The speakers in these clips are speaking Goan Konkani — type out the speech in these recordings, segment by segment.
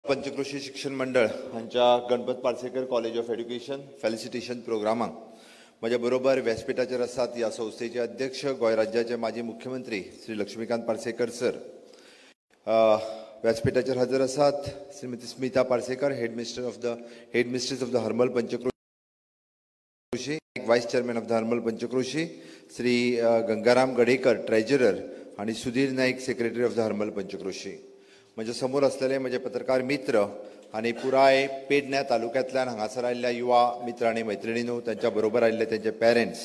पंचक्रोशी शिक्षण मंडळ हांच्या Ganpat Parsekar college of education felicitation प्रोग्रामाक म्हज्या बरोबर व्यासपीठाचेर आसात ह्या संस्थेचे अध्यक्ष गोंय राज्याचे माजी मुख्यमंत्री श्री लक्ष्मीकांत पार्सेकर सर, व्यासपीठाचेर हजर आसात Shrimati Smita Parsekar, head mistress of the Harmal Panchkroshi, vice chairman of the Harmal Panchkroshi, Shri Gangaram Gadekar treasurer आणि Sudhir Naik secretary of the Harmal Panchkroshi. म्हज्या समोर असलेले म्हजे पत्रकार मित्र आनी पुराय पेडण्या तालुक्यांतल्यान हांगासर आयिल्ल्या युवा मित्र आनी मैत्रिणींनो, तांच्या बरोबर आयिल्ले तांचे पेरंट्स,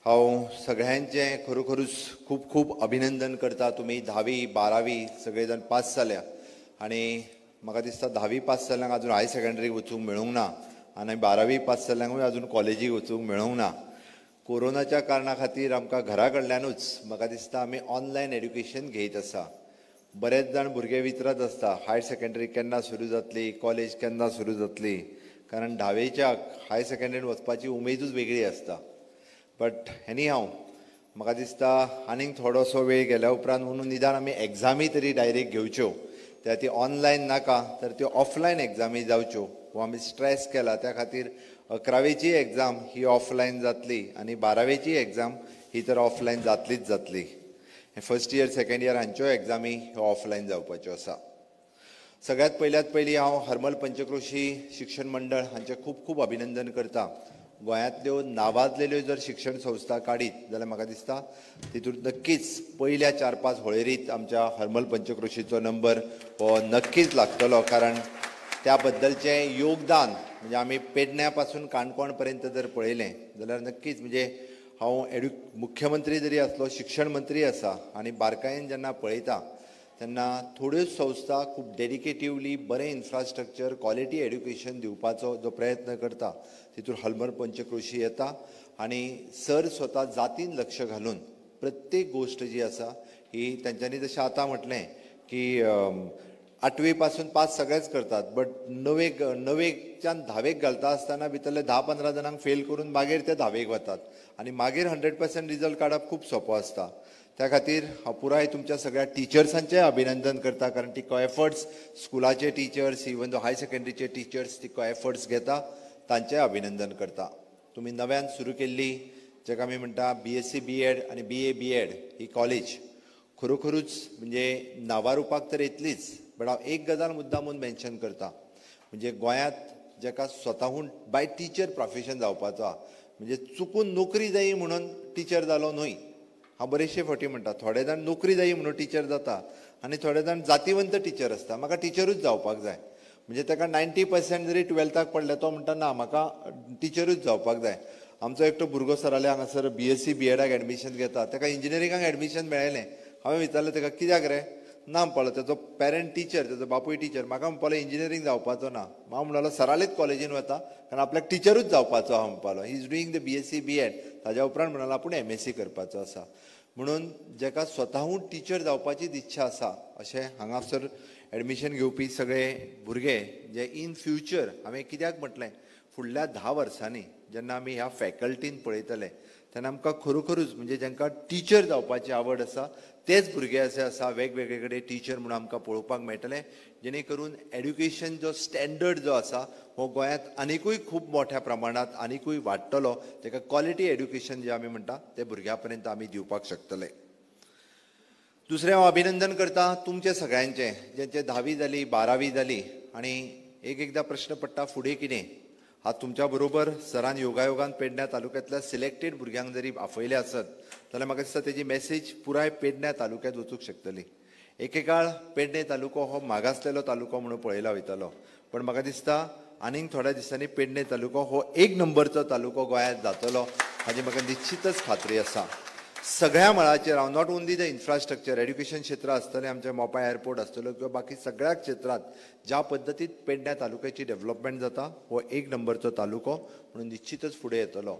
हांव सगळ्यांचें खरोखरूच खूब खूब अभिनंदन करता. तुमी 10वी 12वी सगळे जाण पास जाल्या आनी म्हाका दिसता 10वी पास जाल्ल्यांक अजून हायर सेकंडरीक वचूंक मेळूंक ना आनी 12वी पास जाल्ल्यांकूय अजून कॉलेजीक वचूंक मेळूंक ना. कोरोनाच्या कारणा खातीर आमकां घरा कडल्यानूच म्हाका दिसता आमी ऑनलायन एड्युकेशन घेयत आसा. बरेच जाण भुरगे विचारत आसता हायर सेकंडरी केन्ना सुरू जातली, कॉलेज केन्ना सुरू जातली, कारण 10वेच्या हायर सेकंडरीन वचपाची उमेदूच वेगळी आसता. बट एनी हांव म्हाका दिसता आनीक थोडोसो वेळ गेल्या उपरांत म्हणून निदान आमी एग्जामी तरी डायरेक्ट घेवच्यो, त्या ती ऑनलायन नाका तर त्यो ऑफलायन एग्जामी जावच्यो हो आमी स्ट्रेस केला. त्या खातीर 11वेची एग्जाम ही ऑफलायन जातली आनी 12वेची एग्जाम ही तर ऑफलायन जातलीच जातली. फर्स्ट इयर सेकंड इयर हांच्यो एग्जामी ह्यो ऑफलायन जावपाच्यो आसा. सगळ्यांत पयल्यात पयलीं हांव हरमल पंचक्रोशी शिक्षण मंडळ हांचें खूब खूब अभिनंदन करता. गोंयांतल्यो नावाजलेल्यो जर शिक्षण संस्था काडीत जाल्यार म्हाका दिसता तितूंत नक्कीच पयल्या 4-5 वळेरीत आमच्या हरमल पंचक्रोशीचो नंबर हो नक्कीच लागतलो, कारण त्या बद्दलचें योगदान म्हणजे आमी पेडण्या पासून काणकोण पर्यंत जर पळयलें जाल्यार नक्कीच म्हणजे हांव मुख्यमंत्री जरी आसलो शिक्षण मंत्री आसा आनी बारकायेन जेन्ना पळयता तेन्ना थोड्योच संस्था खूब डेडिकेटिवली बरें इन्फ्रास्ट्रक्चर क्वॉलिटी एड्युकेशन दिवपाचो जो प्रयत्न करता तितून हरमल पंचक्रोशी येता आनी सर स्वता जातीन लक्ष घालून प्रत्येक गोश्ट जी आसा ही तेंच्यांनी जशें आतां म्हटलें की 8वी पासून पास सगळेच करतात, बट 9वेकच्यान 10वेक घालता आसतना भितरले 10-15 जाणांक फेल करून मागीर ते 10वेक वतात आनी मागीर 100% रिजल्ट काडप खूब सोंपो आसता. त्या खातीर हांव पुराय तुमच्या सगळ्या टिचर्सांचें अभिनंदन करता, कारण तितको एफर्ट्स स्कुलाचे टिचर्स इवन दो हायर सेकंडरीचे टिचर्स तितको एफर्ट्स घेता, तांचें अभिनंदन करता. तुमी नव्यान सुरू केल्ली जाका आमी म्हणटा BSc BEd आनी BA BEd ही कॉलेज खरोखरूच म्हणजे नांवारुपाक तर येतलीच, बट हांव एक गजाल मुद्दामून मेन्शन करता म्हणजे गोंयांत जाका स्वताहून बाय टिचर प्रोफेशन जावपाचो आहा, म्हणजे चुकून नोकरी जायी म्हणून टिचर जालो न्हय. हांव बरेचशे फावटी म्हणटा थोडे जाण नोकरी जायी म्हणून टिचर जाता आनी थोडे जाण जातीवंत टिचर आसता, म्हाका टिचरूच जावपाक जाय, म्हणजे ताका 90% जरी 12थाक पडले तो म्हणटा ना म्हाका टिचरूच जावपाक जाय. आमचो एकटो भुरगो सराले हांगासर BSc BEdाक एडमिशन घेता, ताका इंजिनियरिंगाक एडमिशन मेळ्ळें. हांवें विचारलें ताका कित्याक रे, ना म्हणपालो ताचो पेरंट टिचर, ताचो बापूय टिचर, म्हाका म्हणपालो इंजिनियरींग जावपाचो ना. हांव म्हणटालो सरालेच कॉलेजीन वता कारण आपल्याक टिचरूच जावपाचो आहा म्हणपालो. He is doing the BSc BEd, ताज्या उपरांत म्हणालो आपूण MSc करपाचो आसा. म्हणून जाका स्वताहून टिचर जावपाचीच इच्छा आसा अशें हांगासर एडमिशन घेवपी सगळे भुरगे जे इन फ्युचर हांवें कित्याक म्हटलें फुडल्या 10 वर्सांनी जेन्ना आमी ह्या फॅकल्टीन पळयतले तेन्ना आमकां खरोखरूच म्हणजे जांकां टिचर जावपाची आवड आसा तेच भुरगे अशे आसा वेगवेगळे कडेन टिचर म्हणून आमकां पळोवपाक मेळटलें, जेणे करून एड्युकेशन जो स्टँडर्ड जो आसा हो गोंयांत आनिकूय खूब मोठ्या प्रमाणांत आनिकूय वाडटलो. ताका क्वॉलिटी एड्युकेशन जें आमी म्हणटा तें भुरग्यां पर्यंत आमी दिवपाक शकतले. दुसरें हांव अभिनंदन करता तुमचें सगळ्यांचें जेंचे 10वी जाली 12वी जाली आनी एक एकदां प्रश्न पडटा फुडें कितें. आज तुमच्या बरोबर सरान योगायोगान पेडण्या तालुक्यांतल्या सिलेक्टेड भुरग्यांक जरी आपयले आसत जाल्यार म्हाका दिसता तेजी मॅसेज पुराय पेडण्या तालुक्यांत वचूंक शकतली. एकेकाळ पेडणे तालुको हो मागासलेलो तालुको म्हणून पळयला वयतालो, पण म्हाका दिसता आनीक थोड्या दिसांनी पेडणे तालुको हो 1 नंबरचो तालुको गोंयांत जातलो हाजी म्हाका निश्चितच खात्री आसा. सगळ्या मळाचेर हांव not only the infrastructure education क्षेत्र आसतलें, आमचें मोपा एअरपोर्ट आसतलो किंवा बाकी सगळ्या क्षेत्रांत ज्या पद्दतीन पेडण्या तालुक्याची डेव्हलपमेंट जाता हो 1 नंबरचो तालुको म्हणून निश्चितच फुडें येतलो.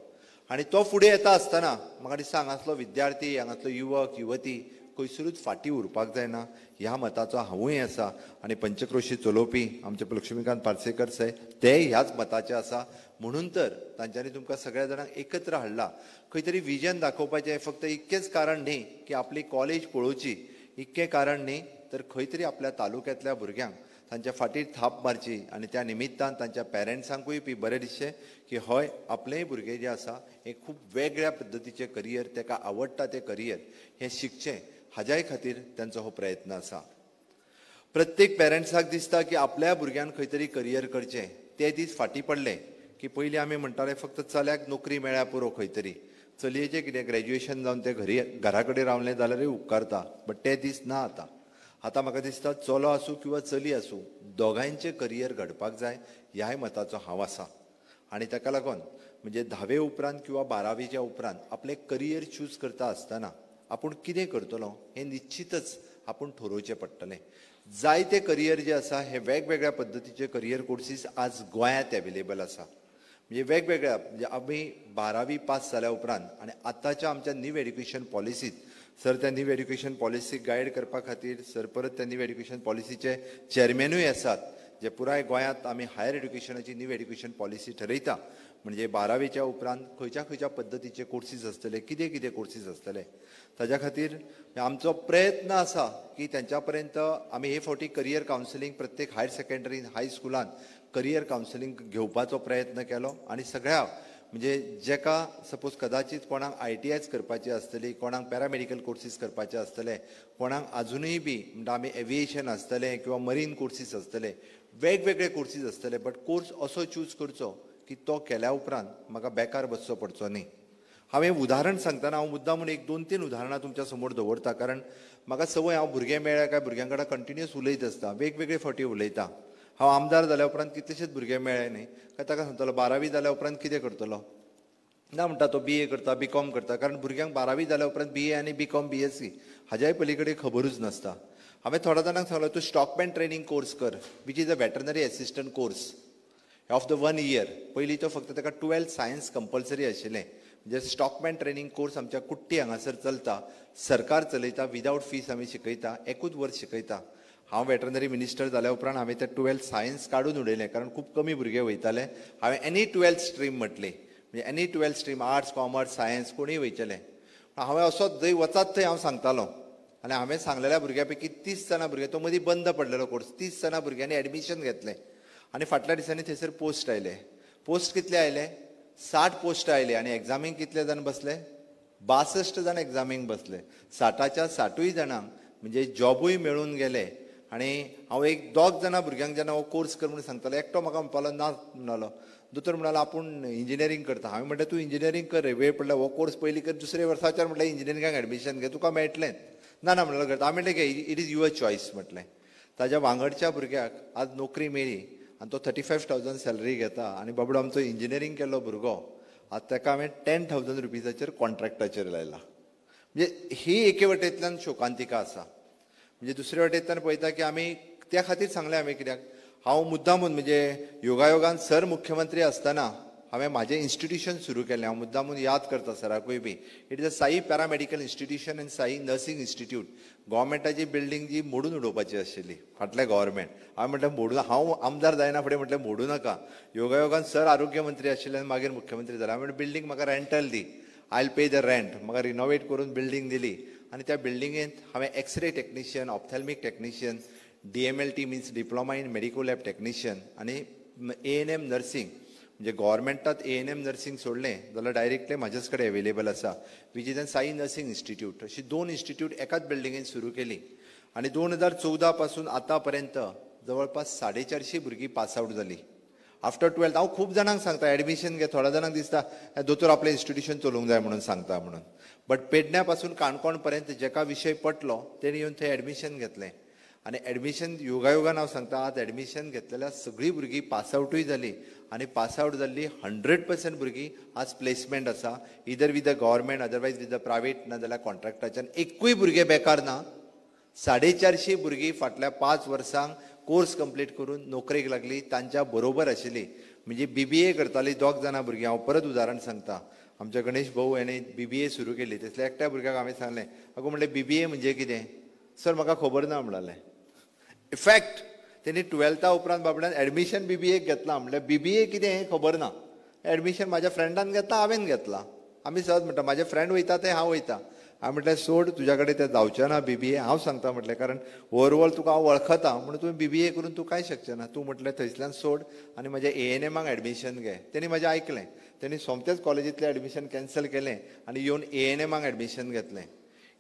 आनी तो फुडें येता आसतना म्हाका दिसता हांगासलो विद्यार्थी, हांगासलो युवक युवती खंयसरूच फाटीं उरपाक जायना ह्या मताचो हांवूय आसा आनी पंचक्रोशी चलोवपी आमचे लक्ष्मीकांत पार्सेकर साहेब तेय ह्याच मताचे आसा. म्हणून तर तांच्यांनी तुमकां सगळ्या जाणांक एकत्र हाडला. खंय तरी विजन दाखोवपाचें फक्त इतकेंच कारण न्ही की आपली कॉलेज पळोवची, इतकें कारण न्ही तर खंय तरी आपल्या तालुक्यांतल्या भुरग्यांक तांच्या फाटीर थाप मारची आनी त्या निमित्तान तांच्या पेरंट्सांकूय बी बरें दिसचें की हय आपलेंय भुरगें जें आसा हें खूब वेगळ्या पद्दतीचें करियर, ताका आवडटा तें करियर हें शिकचें, हाज्याय खातीर तांचो हो प्रयत्न आसा. प्रत्येक पेरंट्साक दिसता की आपल्या भुरग्यान खंय तरी करियर करचें. ते दीस फाटीं पडले की पयलीं आमी म्हणटाले फक्त चल्याक नोकरी मेळ्ळ्या पुरो, खंय तरी चलयेचें कितें ग्रॅज्युएशन जावन तें घरी घरा कडेन रावलें जाल्यारूय उपकारता, बट ते दीस ना आतां. आतां म्हाका दिसता चलो आसूं किंवा चली आसूं दोगांयचें करियर घडपाक जाय ह्याय मताचो हांव आसा. आनी ताका लागून म्हणजे धावे उपरांत किंवा बारावेच्या उपरांत आपलें करियर चूज करता आसतना आपूण कितें करतलो हें निश्चितच आपूण ठरोवचें पडटलें. जायते करियर जे आसा हे वेगवेगळ्या पद्दतीचे करियर कोर्सीस आज गोंयांत एवेलेबल आसा. म्हणजे वेगवेगळ्या म्हणजे आमी बारावी पास जाल्या उपरांत आनी आतांच्या आमच्या न्यू एड्युकेशन पॉलिसीत सर त्या न्यू एड्युकेशन पॉलिसीक गायड करपा खातीर सर परत त्या न्यू एड्युकेशन पॉलिसीचे चेअरमॅनूय आसात, जे पुराय गोंयांत आमी हायर एड्युकेशनाची न्यू एड्युकेशन पॉलिसी ठरयता. म्हणजे बारावेच्या उपरांत खंयच्या खंयच्या पद्दतीचे कोर्सीस आसतले, कितें कितें कोर्सीस आसतले, ताज्या खातीर आमचो प्रयत्न आसा की तांच्या पर्यंत आमी हे फावटी करियर कावन्सिलींग प्रत्येक हायर सेकंडरी हायस्कुलान करियर कावन्सिलींग घेवपाचो प्रयत्न केलो. आनी सगळ्या म्हणजे जेका सपोज कदाचित कोणाक ITIs करपाची आसतली, कोणाक पॅरामेडिकल कोर्सीस करपाचे आसतले, कोणाक आजुनूय बी म्हणटा आमी एविएशन आसतलें किंवा मरीन कोर्सीस आसतले, वेगवेगळे कोर्सीस आसतले, बट कोर्स असो चूज करचो की तो केल्या उपरांत म्हाका बेकार बसचो पडचो न्ही. हांवें उदाहरण सांगतना हांव मुद्दाम म्हूण एक दोन तीन उदाहरणां तुमच्या समोर दवरता, कारण म्हाका संवय हांव भुरगें मेळ्ळ्या काय भुरग्यां कडेन कंटिन्युअस उलयत आसता, वेगवेगळे फावटी उलयता. हांव आमदार जाल्या उपरांत कितलेशेच भुरगे मेळ्ळे न्ही काय ताका सांगतलो बारावी जाल्या उपरांत कितें करतलो, ना म्हणटा तो BA करता BCom करता, कारण भुरग्यांक बारावी जाल्या उपरांत BA आनी BCom BSc हाज्याय पली कडेन खबरूच नासता. हांवें थोड्या जाणांक सांगलो तूं स्टॉकमॅन ट्रेनींग कोर्स कर, which is a veterinary assistant course of the 1 year. पयलीं तो फक्त ताका 12th science compulsory आशिल्लें. म्हणजे स्टॉकमॅन ट्रेनींग कोर्स आमच्या कुट्टी हांगासर चलता, सरकार चलयता, विदावट फीस आमी शिकयता, एकूच वर्स शिकयता. हांव वेटरनरी मिनिस्टर जाल्या उपरांत हांवें ते 12th science काडून उडयलें, कारण खूब कमी भुरगे वयताले. हांवें एनी 12th stream म्हटली, म्हणजे any 12th stream arts commerce science कोणीय वयचेलें. हांवें असो जंय वचात थंय हांव सांगतालो आनी हांवें सांगलेल्या भुरग्यां पैकी 30 जाणां भुरगे, तो मदीं बंद पडलेलो कोर्स, 30 जाणां भुरग्यांनी एडमिशन घेतलें आनी फाटल्या दिसांनी थंयसर पोस्ट आयले. पोस्ट कितले आयले? 60 पोस्ट आयले आनी एग्जामींक कितले जाण बसले? 62 जाण एग्जामींक बसले. 60च्या 60 जाणांक म्हणजे जॉबूय मेळून गेले. आनी हांव एक दोग जाणां भुरग्यांक जेन्ना हो कोर्स कर म्हणून सांगतालो, एकटो म्हाका म्हणपालो ना म्हणालो, दोतोर म्हणालो आपूण इंजिनियरींग करता. हांवें म्हटलें तूं इंजिनियरींग कर रे, वेळ पडल्यार हो कोर्स पयलीं कर, दुसऱ्या वर्साच्यान म्हटलें इंजिनियरिंगाक एडमिशन घे, तुका मेळटलें. ना ना म्हणलो करता. हांवें म्हटलें घे, it is your choice म्हटलें. ताज्या वांगडच्या भुरग्याक आज नोकरी मेळ्ळी आनी तो 35,000 सॅलरी घेता. आनी बाबडो आमचो इंजिनियरींग केल्लो भुरगो आज ताका हांवें 10,000 रुपीजाचेर कॉन्ट्रॅक्टाचेर लायला. म्हणजे ही एके वटेंतल्यान शोकांतिका आसा. म्हणजे दुसरे वटेंतल्यान पळयता की आमी त्या खातीर सांगलें हांवें, कित्याक हांव मुद्दामून म्हणजे योगायोगान सर मुख्यमंत्री आसतना हांवें म्हाजें इन्स्टिट्यूशन सुरू केलें. हांव मुद्दामून याद करता सराकूय बी, it is a Sai paramedical institution and Sai nursing institute. गव्हर्मेंटाची building जी मोडून उडोवपाची आशिल्ली फाटल्या गव्हर्मेंट, हांवें म्हटलें मोडूं, हांव आमदार जायना फुडें म्हटलें मोडूं नाका. योगायोगान सर आरोग्य मंत्री आशिल्ले आनी मागीर मुख्यमंत्री जाले. हांवें म्हटलें बिल्डींग म्हाका rental the, I will pay the rent. म्हाका रिनोवेट करून बिल्डींग दिली आनी त्या बिल्डिंगेंत हांवें x-ray technician, ophthalmic technician, DMLT means diploma in medical lab technician आनी ANM nursing, म्हणजे गव्हर्मेंटात ANM nursing सोडलें जाल्यार डायरेक्टली म्हाजेच कडेन एवेलेबल आसा, which is an Sai nursing institute. अशी 2 इन्स्टिट्यूट एकाच बिल्डिंगेन सुरू केली आनी 2014 पासून आतां पर्यंत जवळपास 450 भुरगीं पास आवट जाली आफ्टर 12th. हांव खूब जाणांक सांगता एडमिशन घे, थोड्या जाणांक दिसता दोतोर आपलें इन्स्टिट्यूशन चलोवंक जाय म्हणून सांगता म्हणून, बट पेडण्या पासून काणकोण पर्यंत जेका विशय पटलो तेणी येवन थंय एडमिशन घेतलें. आनी एडमिशन योगायोगान हांव सांगता आज एडमिशन घेतलेल्या सगळीं भुरगीं पास आवटूय जाली आनी पास आवट जाल्ली 100% भुरगीं आज प्लेसमेंट आसा, either with the government otherwise with the private, ना जाल्यार कॉन्ट्रॅक्टाच्यान. एकूय भुरगें बेकार ना. 450 भुरगीं फाटल्या 5 वर्सांक कोर्स कंप्लीट करून नोकरेक लागली, तांच्या बरोबर आशिल्ली. म्हणजे BBA करताली 2 जाणां भुरगीं. हांव परत उदाहरण सांगता, आमच्या गणेश भाऊ हेणें BBA सुरू केली, तसल्या एकट्या भुरग्याक हांवें सांगलें, अगो म्हणलें BBA म्हणजे कितें सर म्हाका खबर ना म्हणालें. इफॅक्ट तेणी 12था उपरांत बाबड्यान एडमिशन BBA घेतलां. म्हणल्यार BBA कितें हें खबर ना, एडमिशन म्हाज्या फ्रेंडान घेतलां, हांवें घेतलां. आमी सहज म्हणटा म्हाजे फ्रेंड वयता ते हांव वयता. हांवें म्हटलें सोड, तुज्या कडेन तें जावचें ना बीबीए. हांव सांगता म्हटलें, कारण ओवरऑल तुका हांव वळखता, म्हणून तुवें बीबीए करून तूं कांय शकचें ना. तूं म्हटलें थंयसल्यान सोड आनी म्हज्या एएनएमाक एडमिशन घे. तेणी म्हजें आयकलें, तेणी सोमतेंच कॉलेजींतलें एडमिशन कॅन्सल केलें आनी येवन एएनएमाक एडमिशन घेतलें.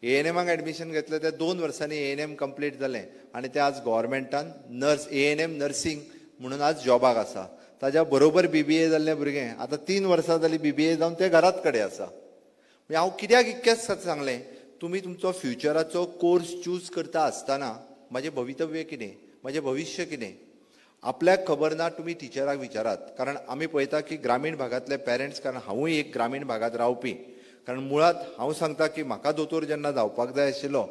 एएनएमाक एडमिशन घेतलें ते 2 वर्सांनी एएनएम कंप्लीट जालें आनी ते आज गव्हर्मेंटान नर्स एएनएम नर्सिंग म्हणून आज जॉबाक आसा. ताज्या बरोबर बीबीए जाल्लें भुरगें आतां 3 वर्सां जालीं बीबीए जावन तें घरात कडेन आसा. म्हणजे हांव कित्याक इतकेंच सांगलें, तुमी तुमचो फ्युचराचो कोर्स चूज करता आसतना म्हाजें भवितव्य कितें, म्हाजें भविश्य कितें आपल्याक खबर ना, तुमी टिचराक विचारात. कारण आमी पळयता की ग्रामीण भागांतले पेरंट्स, कारण हांवूय एक ग्रामीण भागांत रावपी, कारण मुळांत हांव सांगता की म्हाका दोतोर जेन्ना जावपाक जाय आशिल्लो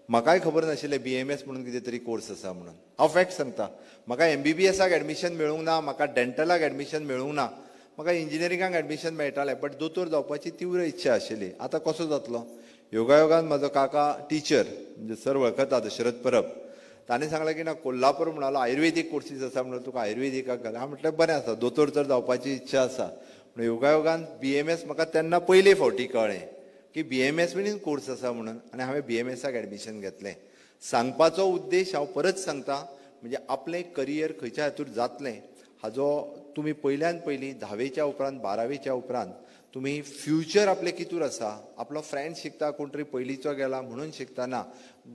म्हाकाय खबर नाशिल्लें बीएमएस म्हणून कितें तरी कोर्स आसा म्हणून. हांव फॅक्ट सांगता, म्हाका एमबीबीएसाक एडमिशन मेळूंक ना, म्हाका डेंटलाक एडमिशन मेळूंक ना, म्हाका इंजिनियरिंगाक एडमिशन मेळटालें, बट दोतोर जावपाची तीव्र इच्छा आशिल्ली. आतां कसो जातलो? योगायोगान म्हाजो काका टिचर, म्हणजे सर वळखता, दशरथ परब, ताणें सांगलें की ना कोल्हापूर म्हणालो आयुर्वेदीक कोर्सीस आसा म्हणून तुका आयुर्वेदिकाक घाल. हांव म्हटलें बरें आसा, दोतोर तर जावपाची इच्छा आसा. पूण योगायोगान बीएमएस म्हाका तेन्ना पयले फावटी कळ्ळें की बीएमएस म्हणून कोर्स आसा म्हणून, आनी हांवें बीएमएसाक एडमिशन घेतलें. सांगपाचो उद्देश हांव परत सांगता, म्हणजे आपलें करियर खंयच्या हातूंत जातलें हाजो तुमी पयल्यान पयलीं 10वेच्या उपरांत 12वेच्या उपरांत तुमी फ्युचर आपलें कितूर आसा. आपलो फ्रेंड शिकता, कोण तरी पयलींचो गेला म्हणून शिकतना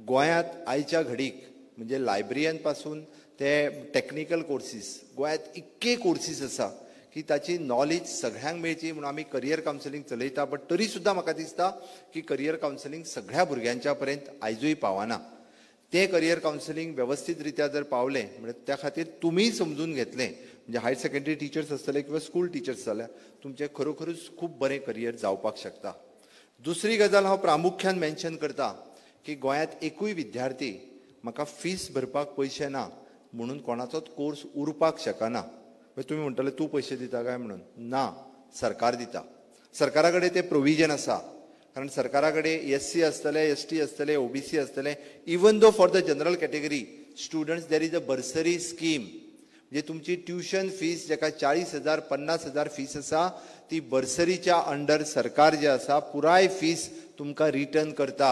गोंयांत आयच्या घडीक म्हणजे लायब्ररीयन पासून ते टॅक्निकल कोर्सीस गोंयांत इतके कोर्सीस आसा की ताची नॉलेज सगळ्यांक मेळची म्हणून आमी करियर कावन्सिलींग चलयता. बट तरी सुद्दां म्हाका दिसता की करियर कावन्सिलींग सगळ्या भुरग्यांच्या पर्यंत आयजूय पावना. तें करियर कावन्सिलींग वेवस्थीत रित्या जर पावलें म्हणजे त्या खातीर तुमी समजून घेतलें, म्हणजे हायर सेकंडरी टिचर्स आसतले किंवा स्कूल टिचर्स जाल्यार तुमचें खरोखरूच खूब बरें करियर जावपाक शकता. दुसरी गजाल हांव प्रामुख्यान मेन्शन करता की गोंयांत एकूय विद्यार्थी म्हाका फीस भरपाक पयशे ना म्हणून कोणाचोच कोर्स उरपाक शकना. तुमी म्हणटले तूं पयशे दिता काय म्हणून, ना, सरकार दिता. सरकारा कडेन तें प्रोविजन आसा, कारण सरकारा कडेन एस सी आसतले, एस टी आसतले, ओबीसी आसतले. Even though for the general category students there is a bursary scheme, म्हणजे तुमची ट्युशन फीस जाका 40,000 50,000 फीस आसा ती बर्सरीच्या अंडर सरकार जे आसा पुराय फीस तुमकां रिटर्न करता.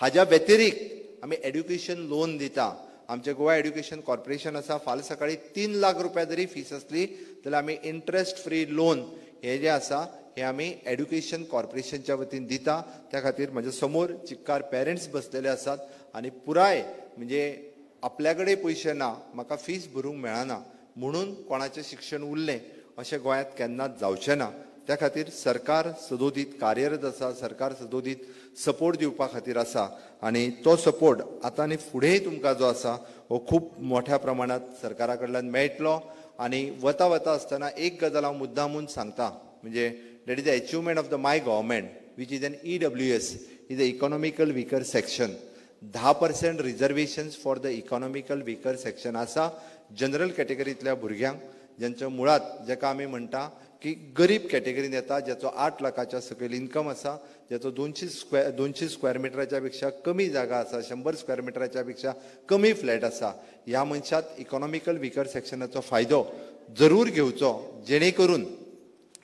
हाज्या व्यतिरिक्त आमी एड्युकेशन लोन दिता. आमचें गोवा एड्युकेशन कॉर्पोरेशन आसा, फाल्यां सकाळी 3 लाख रुपया जरी फीस आसली जाल्यार आमी इंट्रस्ट फ्री लोन हें जें आसा हें आमी एड्युकेशन कॉर्पोरेशनच्या वतीन दिता. त्या खातीर म्हज्या समोर चिक्कार पेरंट्स बसलेले आसात आनी पुराय म्हणजे आपल्या कडेन पयशे ना, म्हाका फीस भरूंक मेळना म्हणून कोणाचें शिक्षण उरलें अशें गोंयांत केन्नाच जावचें ना. त्या खातीर सरकार सदोदीत कार्यरत आसा, सरकार सदोदीत सपोर्ट दिवपा खातीर आसा आनी तो सपोर्ट आतां आनी फुडेंय तुमकां जो आसा हो खूब मोठ्या प्रमाणांत सरकारा कडल्यान मेळटलो. आनी वता वता आसतना एक गजाल हांव मुद्दामून सांगता, म्हणजे that is the achievement of the my government which is an EWS is a economical weaker section. 10% reservations for the economical weaker section आसा जनरल कॅटेगरींतल्या भुरग्यांक, ज्यांच्या मुळांत जाका आमी म्हणटा की गरीब कॅटेगरीन येता, ज्याचो 8 लाखाच्या सकयल इन्कम आसा, ज्याचो 200 स्क्वेअर मिटराच्या पेक्षा कमी जागा आसा, 100 स्क्वेअर मिटराच्या पेक्षा कमी फ्लॅट आसा, ह्या मनशात इकॉनॉमिकल विकर सेक्शनाचो फायदो जरूर घेवचो, जेणे करून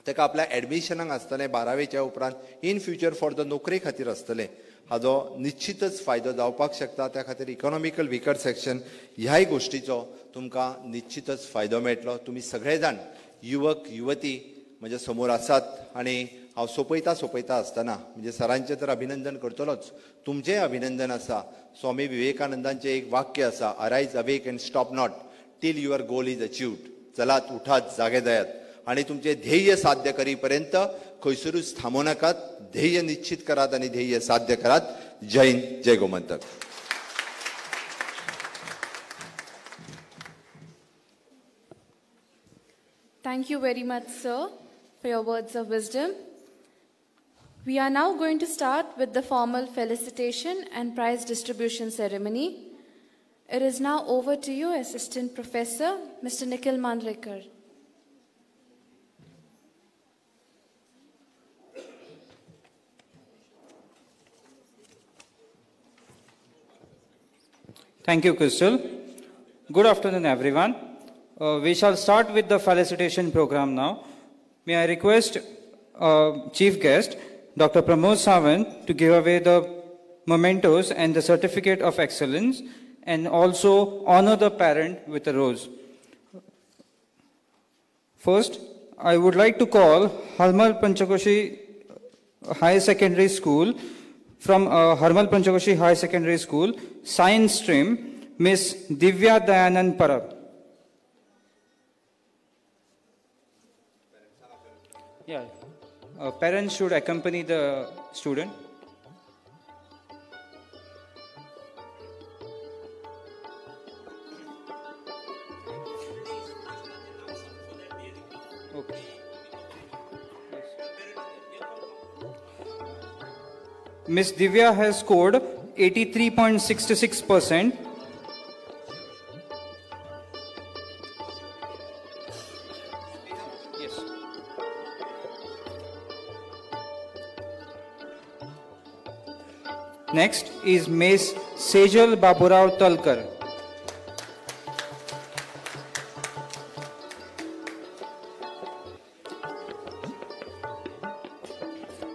ताका आपल्या एडमिशनाक आसतलें 12वेच्या उपरांत इन फ्युचर फॉर the नोकरे खातीर आसतलें, हाजो निश्चितच फायदो जावपाक शकता. त्या खातीर इकॉनॉमिकल विकर सेक्शन ह्याय गोश्टीचो तुमकां निश्चितच फायदो मेळटलो. तुमी सगळे जाण युवक युवती म्हज्या समोर आसात आनी हांव सोंपयता सोंपयता आसतना म्हणजे सरांचें तर अभिनंदन करतलोच, तुमचेंय अभिनंदन आसा. स्वामी विवेकानंदांचें एक वाक्य आसा, arise awake and stop not till your goal is achieved. चलात, उठात, जागे जायात आनी तुमचें ध्येय साध्य करी पर्यंत खंयसरूच थांबो नाकात. ध्येय निश्चित करात आनी ध्येय साध्य करात. जय हिंद, जय Gomantak. Thank you very much, sir, for your words of wisdom. We are now going to start with the formal felicitation and prize distribution ceremony. It is now over to you, Assistant Professor, Mr. Nikhil Mandrekar. Thank you, Crystal. Good afternoon, everyone. We shall start with the felicitation program now. May I request Chief Guest, Dr. Pramod Sawant, to give away the mementos and the certificate of excellence, and also honor the parent with a rose. First, I would like to call Harmal Panchkroshi Higher Secondary School, from Harmal Panchkroshi Higher Secondary School, Science Stream, Miss Divya Dayanand Parab. Yeah, parents should accompany the student. Okay. Miss Divya has scored 83.66%. Yes. Next is Miss Sejal Baburao Talkar.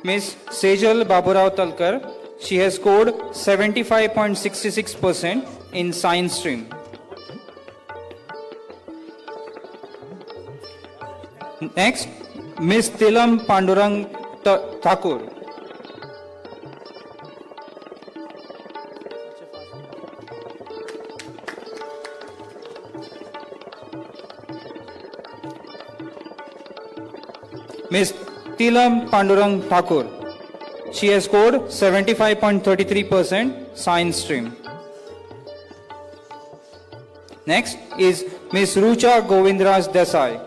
Miss Sejal Baburao Talkar, she has scored 75.66% in science stream. Next, Miss Tilam Pandurang Thakur. Miss Tilam Pandurang Thakur. She has scored 75.33% science stream. Next is Miss Rucha Govindraj Desai.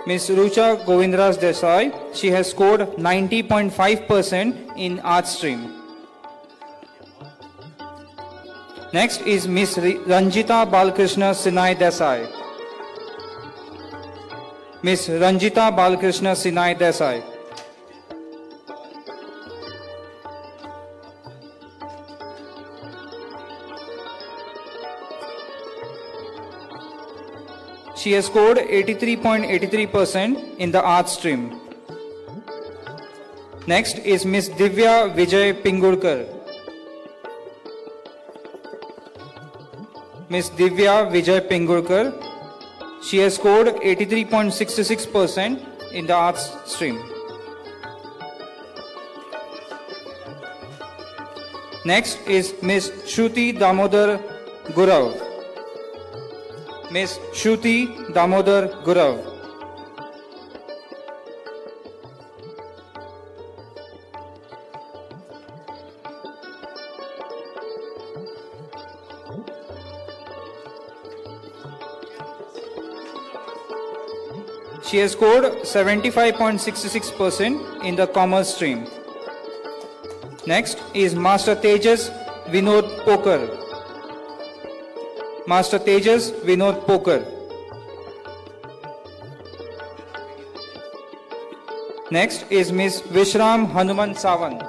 Miss Rucha Govindraj Desai, she has scored 90.5% in arts stream. Next is Miss Ranjita Balkrishna Sinai Desai. Miss Ranjita Balkrishna Sinai Desai. She has scored 83.83% in the arts stream. Next is Miss Divya Vijay Pingurkar. Miss Divya Vijay Pingurkar. She has scored 83.66% in the arts stream. Next is Miss Shruti Damodar Gurav. Miss Shruti Damodar Gurav. She has scored 75.66% in the commerce stream. Next is Master Tejas Vinod Pokar. Master Tejas Vinod Pokar. Next is Miss Vishram Hanuman Sawan.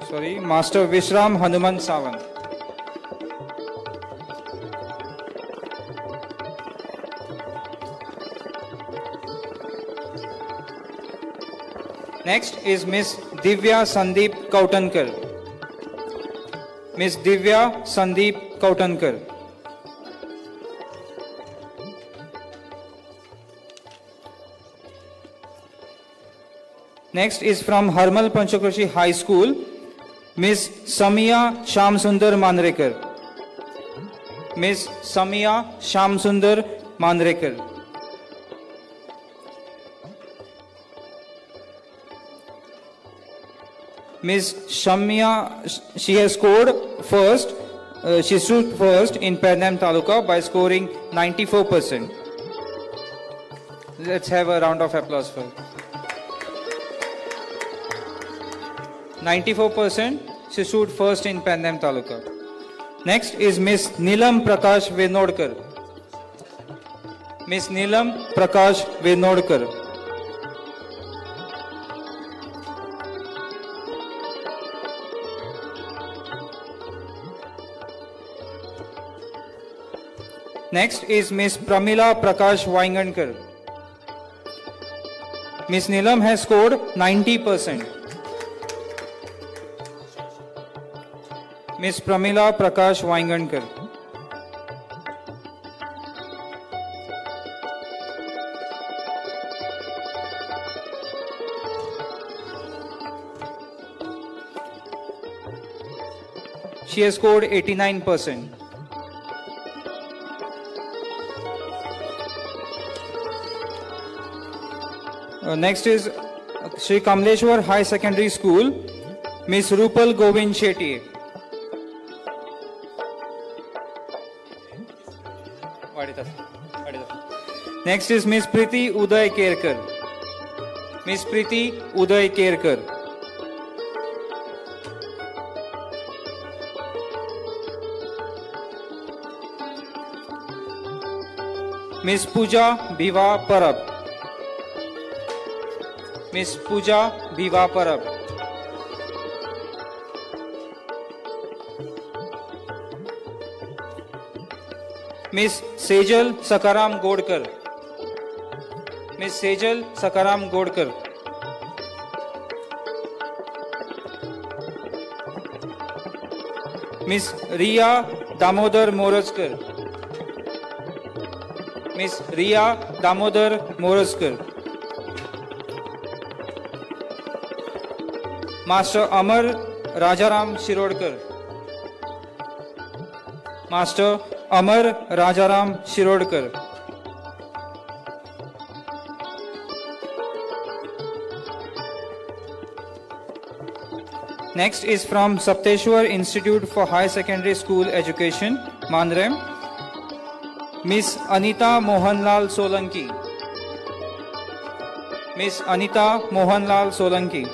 Sorry, Master Vishram Hanuman Sawan. Next is Miss Divya Sandeep Kautankar. Miss Divya Sandeep Kautankar. Next is from Harmal Panchkroshi High School, Miss Samia Shamsundar Manrekar. Miss Samia Shamsundar Manrekar. Miss Shamia, she has scored first, she stood first in Pernem Taluka by scoring 94%. Let's have a round of applause for her. 94%, she stood first in Pernem Taluka. Next is Miss Neelam Prakash Venodkar. Miss Neelam Prakash Venodkar. Next is Miss Pramila Prakash Waingankar. Miss Neelam has scored 90%. Miss Pramila Prakash Waingankar. She has scored 89%. Next is Shri Kamleshwar High Secondary School, Miss Rupal Govind Shetty. Next is Miss Preeti Uday Kerkar. Miss Preeti Uday Kerkar. Miss Pooja Bhiva Parab. Miss Pooja Bhiva Parab. Miss Sejal Sakaram Godkar. Miss Sejal Sakaram Godkar. Miss Riya Damodar Morajkar. Miss Riya Damodar Morajkar. Master Amar Rajaram Shirodkar. Master Amar Rajaram Shirodkar. Next is from Sapteshwar Institute for High Secondary School Education, Mandrem, Miss Anita Mohanlal Solanki. Miss Anita Mohanlal Solanki.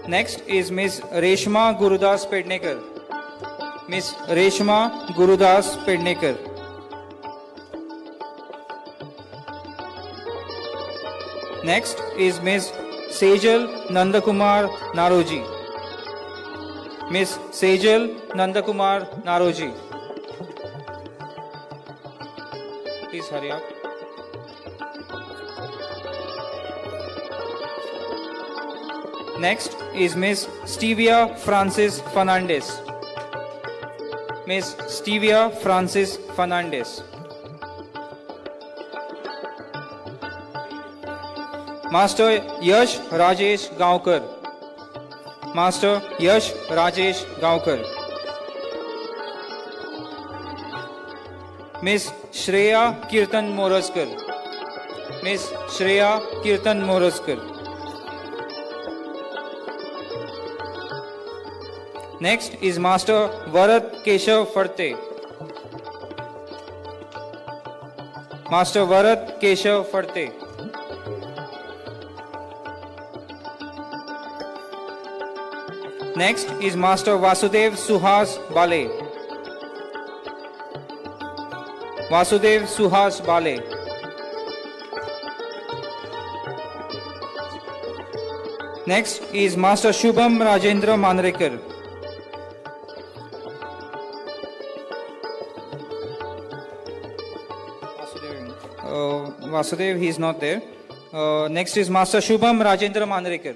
Next is Miss Reshma Gurudas Pednekar. Miss Reshma Gurudas Pednekar. Next is Miss Sejal Nandakumar Naroji. Miss Sejal Nandakumar Naroji. Please hurry up. Next is Miss Stevia Francis Fernandez. Miss Stevia Francis Fernandez. Master Yash Rajesh Gaonkar. Master Yash Rajesh Gaonkar. Miss Shreya Kirtan Morajkar. Miss Shreya Kirtan Morajkar. Next is Master Varad Keshav Farte. Master Varad Keshav Farte. Next is Master Vasudev Suhas Bale. Vasudev Suhas Bale. Next is Master Shubham Rajendra Manrekar. Vasudev, he is not there. Next is Master Shubham Rajendra Manrekar.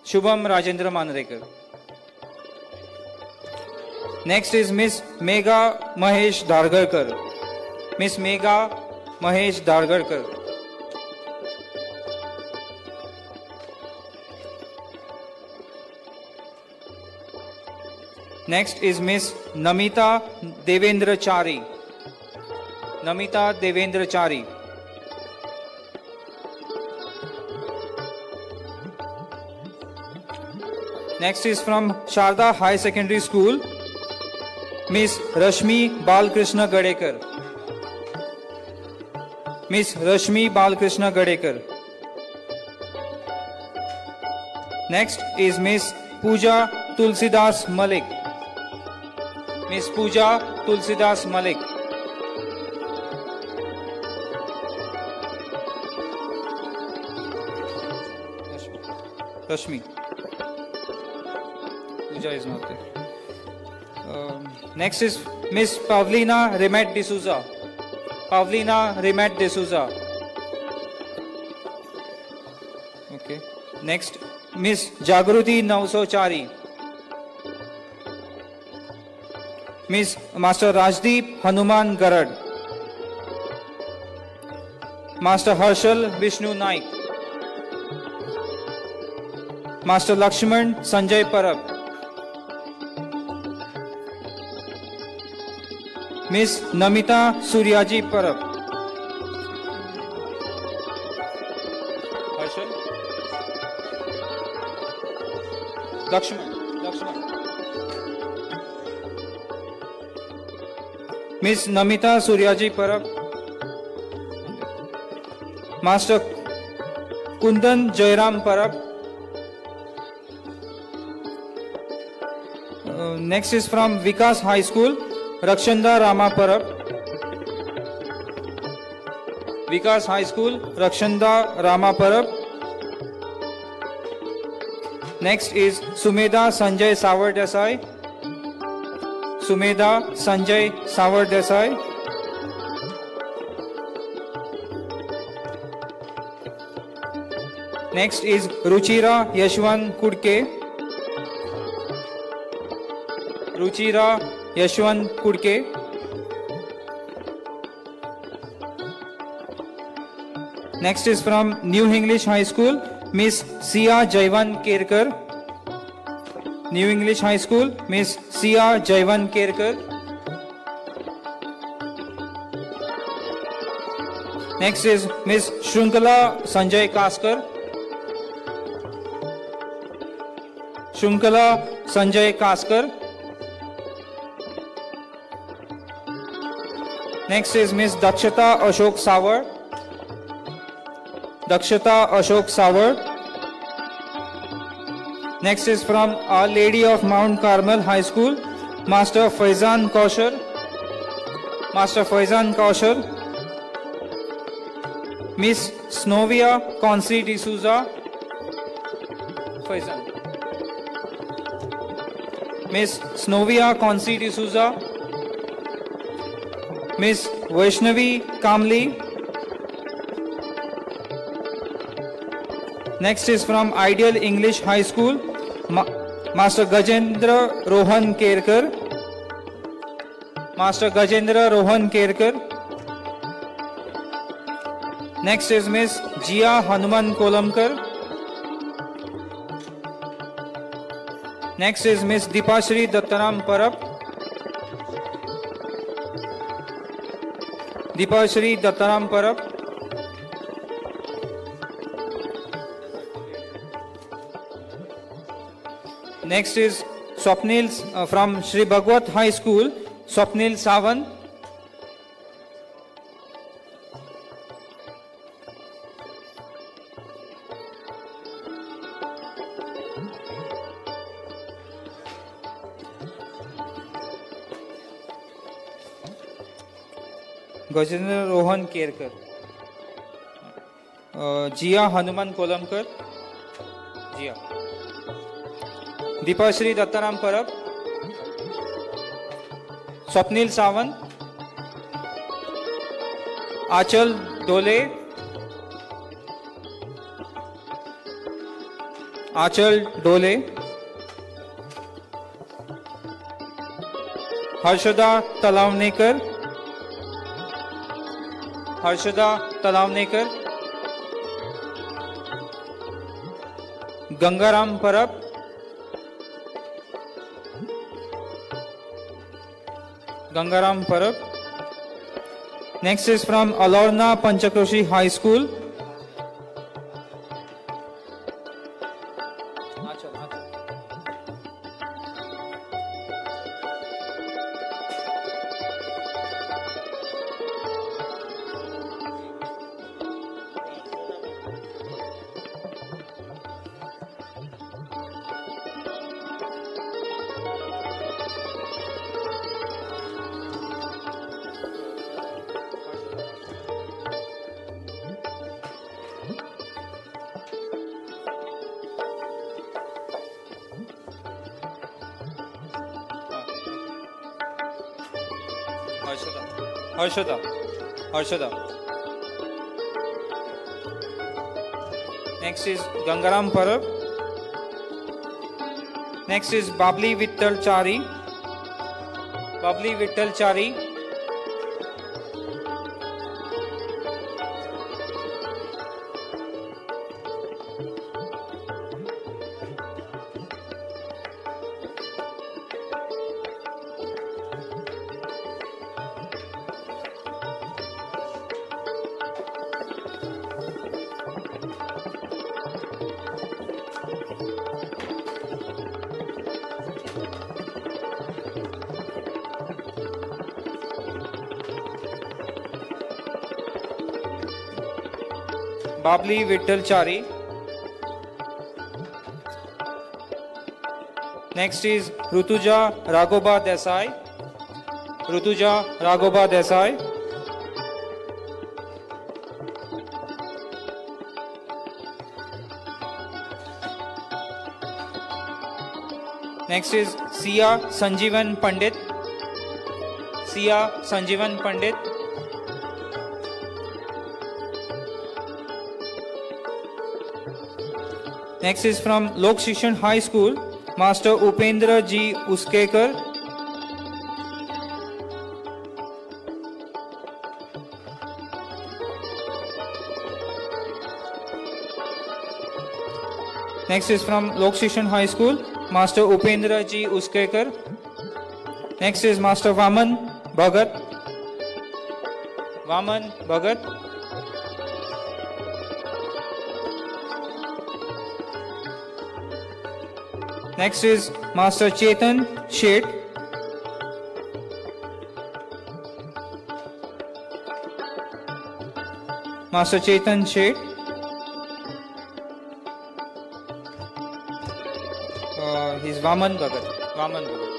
Shubham Rajendra Manrekar. Next is Miss Megha Mahesh Dhargarkar. Miss Megha Mahesh Dhargarkar. Next is Miss Namita Devendra Chari. Namita Devendra Chari. Next is from Sharda High Secondary School, Miss Rashmi Balkrishna Gadekar. Miss Rashmi Balkrishna Gadekar. Next is Miss Pooja Tulsidas Malik. Miss Pooja Tulsidas Malik. Rashmi. Pooja is not there. Next is Miss Pavlina Remet D'Souza. Pavlina Remet D'Souza. Okay. Next, Miss Jagruti Navsochari. Miss Master Rajdeep Hanuman Garad. Master Harshal Vishnu Naik. Master Lakshman Sanjay Parab. Miss Namita Suryaji Parab. Harshal. Lakshman. Lakshman. Miss Namita Suryaji Parab. Master Kundan Jairam Parab. Next is from Vikas High School, Rakshanda Rama Parab. Vikas High School, Rakshanda Rama Parab. Next is Sumedha Sanjay Savardesai. Sumedha Sanjay Savardesai. Next is Ruchira Yashwant Kudke. Ruchira Yashwant Kudke. Next is from New English High School, Miss Siya Jaiwan Kerkar. New English High School, Miss Siya Jaiwan Kerkar. Next is Miss Shrunkala Sanjay Kaskar. Shrunkala Sanjay Kaskar. Next is Miss Dakshata Ashok Sawar. Dakshata Ashok Sawar. Next is from Our Lady of Mount Carmel High School, Master Faizan Kaushar. Master Faizan Kaushar. Miss Snovia Consi D'Souza. Faizan. Miss Snovia Consi D'Souza. Miss Vaishnavi Kamli. Next is from Ideal English High School, Master Gajendra Rohan Kerkar. Master Gajendra Rohan Kerkar. Next is Miss Jia Hanuman Kolamkar. Next is Miss Deepashri Dattaram Parab. Deepashri Dattaram Parab. Next is Swapnil from Shri Bhagwat High School, Swapnil Sawan. Gajendra Rohan Kerkar. Jiya Hanuman Kolamkar. Jiya. Deepashri Dattaram Parab. Swapnil Sawant. Achal Dole. Achal Dole. Harshada Talavnekar. Harshada Talavnekar. Gangaram Parab. Gangaram Parab. Next is from Alorna Panchakroshi High School. Harshada. Harshada. Harshada. Next is Gangaram Parab. Next is Babli Vittal Chari. Babli Vittal Chari. Babli Vittal Chari. Next is Rutuja Raghoba Desai. Rutuja Raghoba Desai. Next is Siya Sanjeevan Pandit. Siya Sanjeevan Pandit. Next is from Lok Shikshan High School, Master Upendra G. Uskekar. Next is from Lok Shikshan High School, Master Upendra G. Uskekar. Next is Master Vaman Bhagat. Vaman Bhagat. Next is Master Chetan Sheth. Master Chetan Sheth. He's Vaman Bhagat. Vaman Bhagat.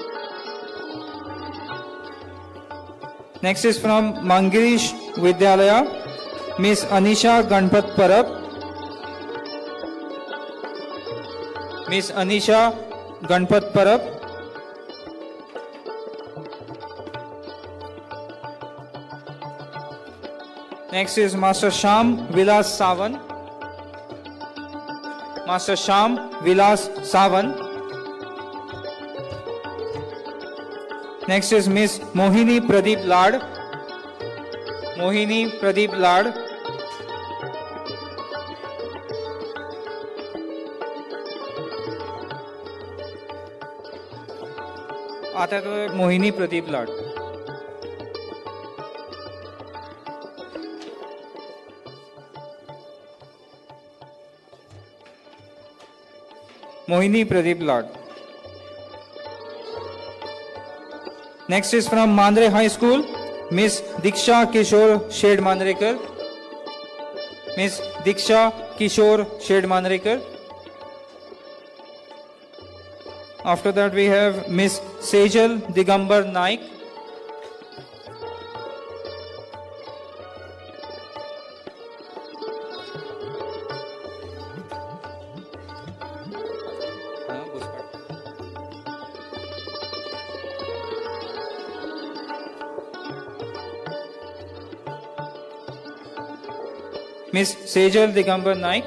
Next is from Mangirish Vidyalaya, Miss Anisha Ganpat Parab. Miss Anisha Ganpat Parab. Next is Master Sham Vilas Savan. Master Sham Vilas Savan. Next is Miss Mohini Pradeep Lad. Mohini Pradeep Lad. आता है तो Mohini Pradeep Lad. Mohini Pradeep Lad. Next is from Mandre High School, Miss Diksha Kishore Shed Mandrekar. Miss Diksha Kishore Shed Mandrekar. After that we have Miss Sejal Digambar Naik. Miss Sejal Digambar Naik.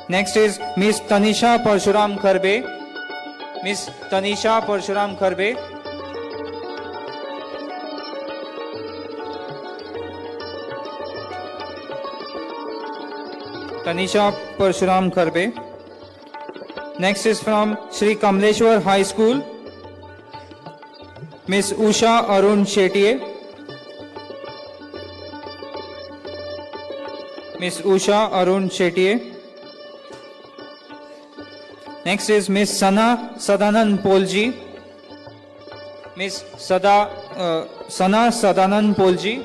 Next is Miss Tanisha Parshuram Kharbe. Miss Tanisha Parshuram Kharbe. Tanisha Parshuram Kharbe. Next is from Shri Kamleshwar High School, Miss Usha Arun Shetye. Miss Usha Arun Shetye. Next is Miss Sana Sadanand Polji. Miss Sana Sadanand Polji.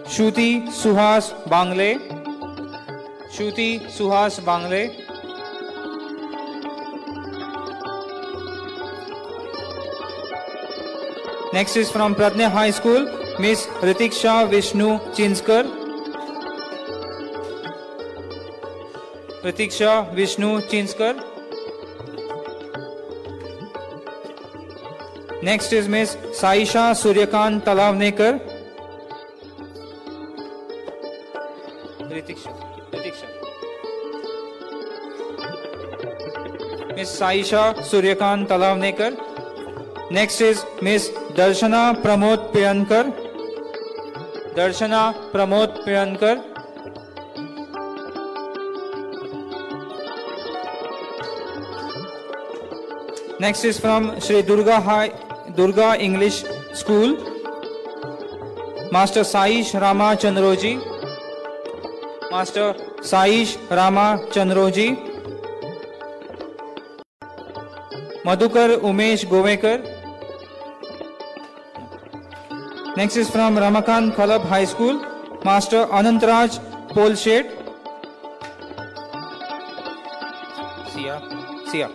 Shruti Suhas Bangle. Shruti Suhas Bangle. Next is from Pradnya High School, Miss Ritiksha Vishnu Chinskar. Ritiksha Vishnu Chinskar. Next is Miss Saisha Suryakant Talavnekar. Ritiksha. Ritiksha. Miss Saisha Suryakant Talavnekar. Next is Miss Darshana Pramod Pilankar. Darshana Pramod Pilankar. Next is from Shri Durga High, Durga English School, Master Saish Rama Chandroji. Master Saish Rama Chandroji. Madhukar Umesh Govekar. Next is from Ramakant Khalab High School, Master Anantraj Polshet. Sia. Sia.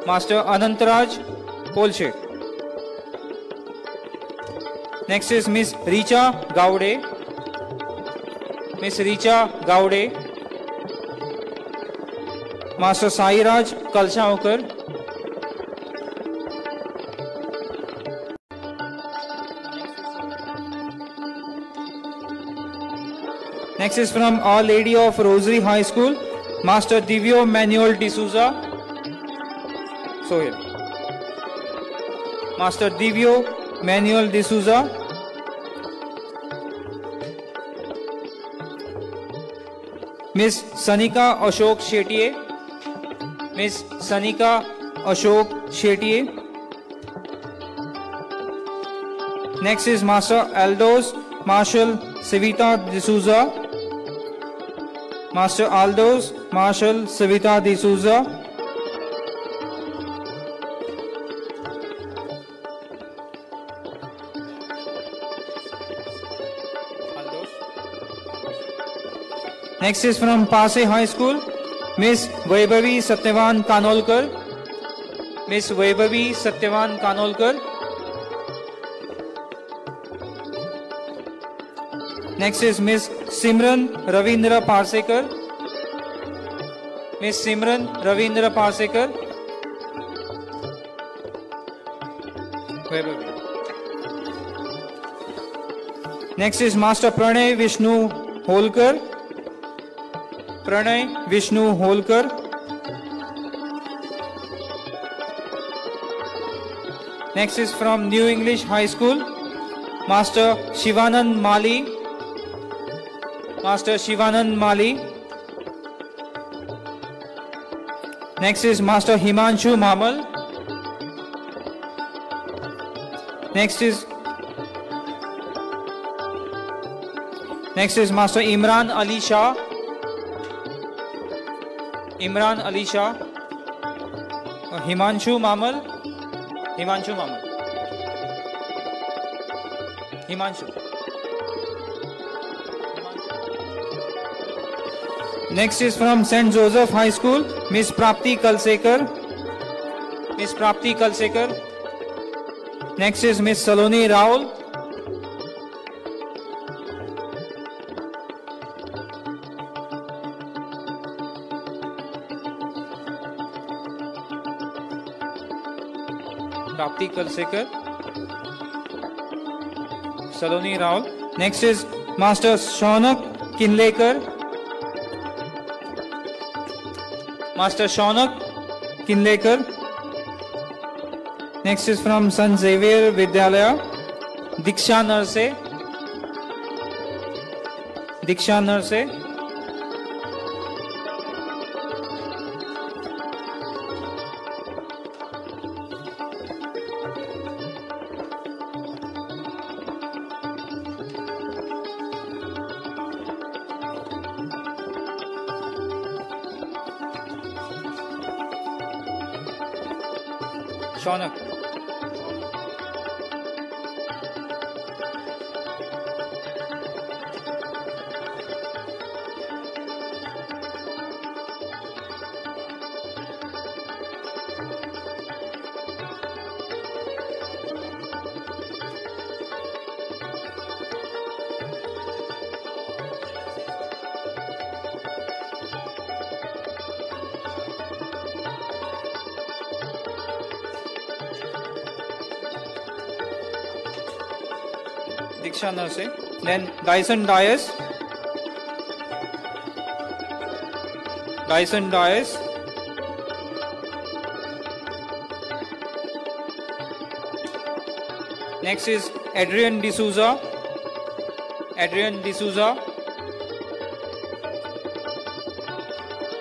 Master Anantraj Polshet. Next is Miss Richa Gaude. Miss Richa Gaude. Master Sairaj Kalshaokar. Next is from Our Lady of Rosary High School, Master Divyo Manuel D'Souza. Sohail. Master Divyo Manuel D'Souza. Miss Sanika Ashok Shetye. Miss Sanika Ashok Shetye. Next is Master Aldos Marshall Savita D'Souza. Master Aldos Marshall Savita D'Souza. Next is from Pase High School, Miss Vaibhavi Satyavan Kanolkar. Miss Vaibhavi Satyavan Kanolkar. Next is Miss Simran Ravindra Parsekar. Miss Simran Ravindra Parsekar. Vaibhavi. Next is Master Pranay Vishnu Holkar. Pranay Vishnu Holkar. Next is from New English High School, Master Shivanand Mali. Master Shivanand Mali. Next is Master Himanshu Mamal. Next is Master Imran Ali Shah. Imran Ali Shah. Himanshu Mamal. Himanshu Mamal. Himanshu. Next is from St. Joseph High School, Miss Prapti Kalsekar. Miss Prapti Kalsekar. Next is Miss Saloni Raul. Prapti Kalsekar. Saloni Raul. Next is Master Shaunak Kinlekar. Master Shaunak Kinlekar. Next is from St. Xavier Vidyalaya, Diksha Narse. Diksha Narse. Shaunak. Diksha Narse. Then Dyson Dias. Dyson Dias. Next is Adrian D'Souza. Adrian D'Souza.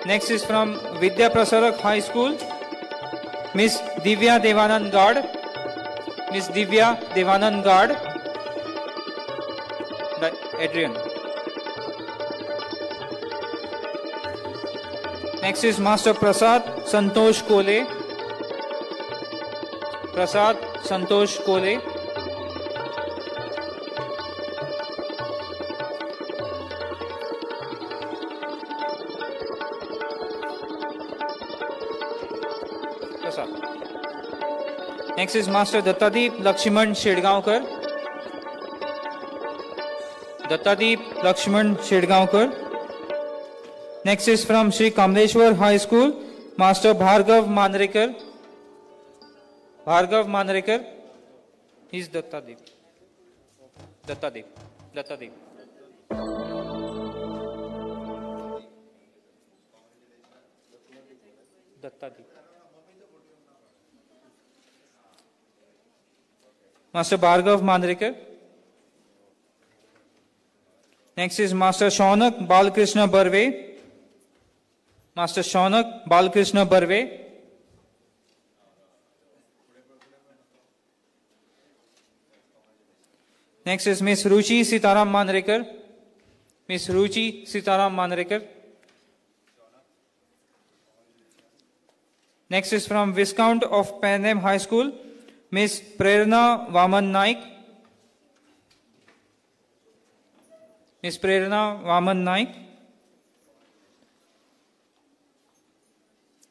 Next is from Vidya Prasarak High School, Miss Divya Devanand Gad. Miss Divya Devanand Gad. Adrian. Next is Master Prasad Santosh Kole. Prasad Santosh Kole. Prasad. Next is Master Dattadeep Lakshman Shedgaonkar. Dattadeep Lakshman Shedgaonkar. Next is from Shri Kamleshwar High School, Master Bhargav Manrekar. Bhargav Manrekar. He is Dattadeep. Dattadeep. Dattadeep. Dattadeep. Master Bhargav Manrekar. Next is Master Shaunak Balkrishna Barve. Master Shaunak Balkrishna Barve. Next is Miss Ruchi Sitaram Manrekar. Miss Ruchi Sitaram Manrekar. Next is from Viscount of Panem High School, Miss Prerna Vaman Naik. Miss Prerna Vaman Naik.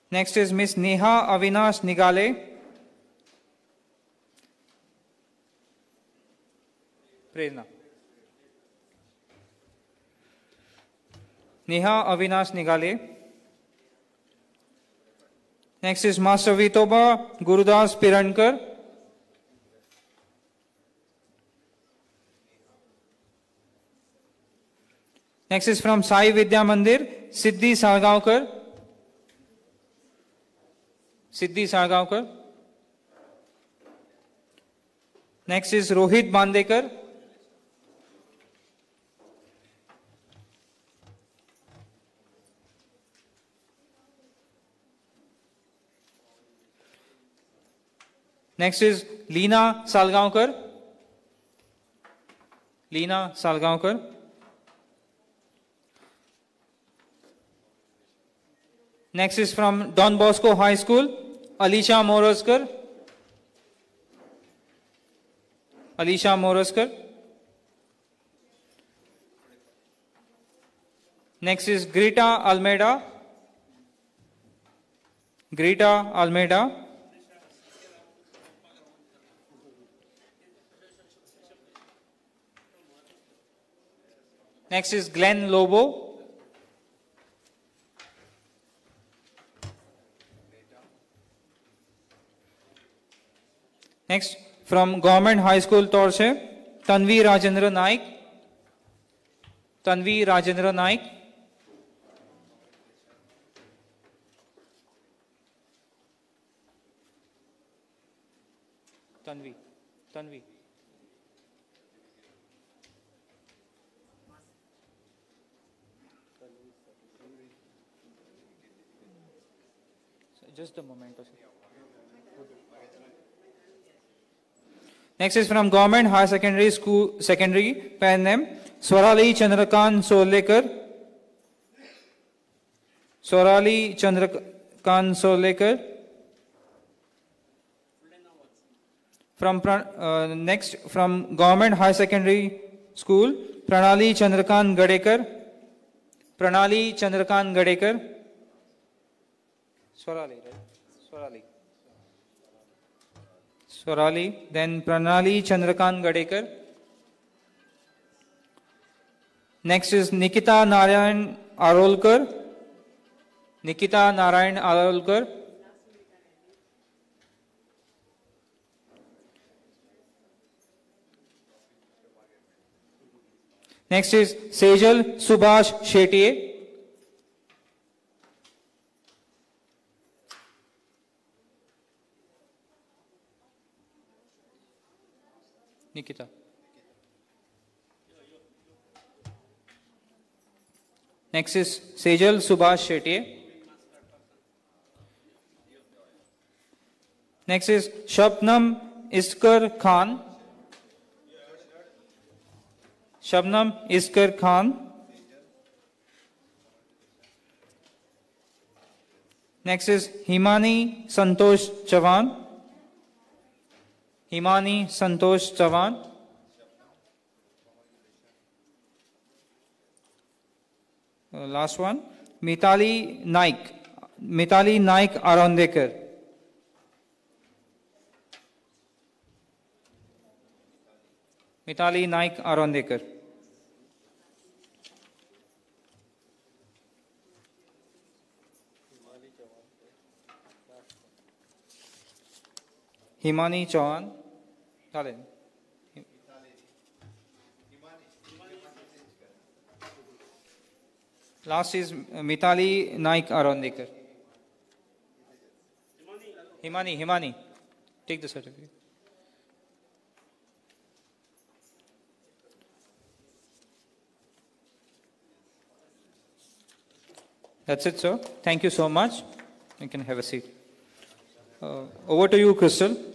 Next is Miss Neha Avinash Nigale. Prerna. Neha Avinash Nigale. Next is Master Vitoba Gurudas Pirankar. Next is from Sai Vidya Mandir, Siddhi Salgaonkar. Siddhi Salgaonkar. Next is Rohit Bandekar. Next is Leena Salgaonkar. Leena Salgaonkar. Next is from Don Bosco High School, Alisha Moroskar. Alisha Moroskar. Next is Greta Almeida. Greta Almeida. Next is Glenn Lobo. Next, from Government High School, Torse, Tanvi Rajendra Naik. Tanvi Rajendra Naik. Tanvi. Tanvi. Just a moment. Next is from Government Higher Secondary School, Secondary, Panem, Swarali Chandrakant Solekar. Swarali Chandrakant Solekar. From next from Government Higher Secondary School, Pranali Chandrakant Gadekar. Pranali Chandrakant Gadekar. Swarali, right? Swarali. Swarali, then Pranali Chandrakant Gadekar. Next is Nikita Narayan Arolkar. Nikita Narayan Arolkar. Next is Sejal Subhash Shetye. Nikita. Next is Sejal Subhash Shetye. Next is Shabnam Iskar Khan. Shabnam Iskar Khan. Next is Himani Santosh Chavan. Himani Santosh Chavan. Last one, Mitali Naik. Mitali Naik Arondekar. Mitali Naik Arondekar. Himani Chauhan. Last is Mitali Naik Arondekar. Himani, Himani, take the certificate. That's it, sir. Thank you so much. You can have a seat. Over to you, Crystal.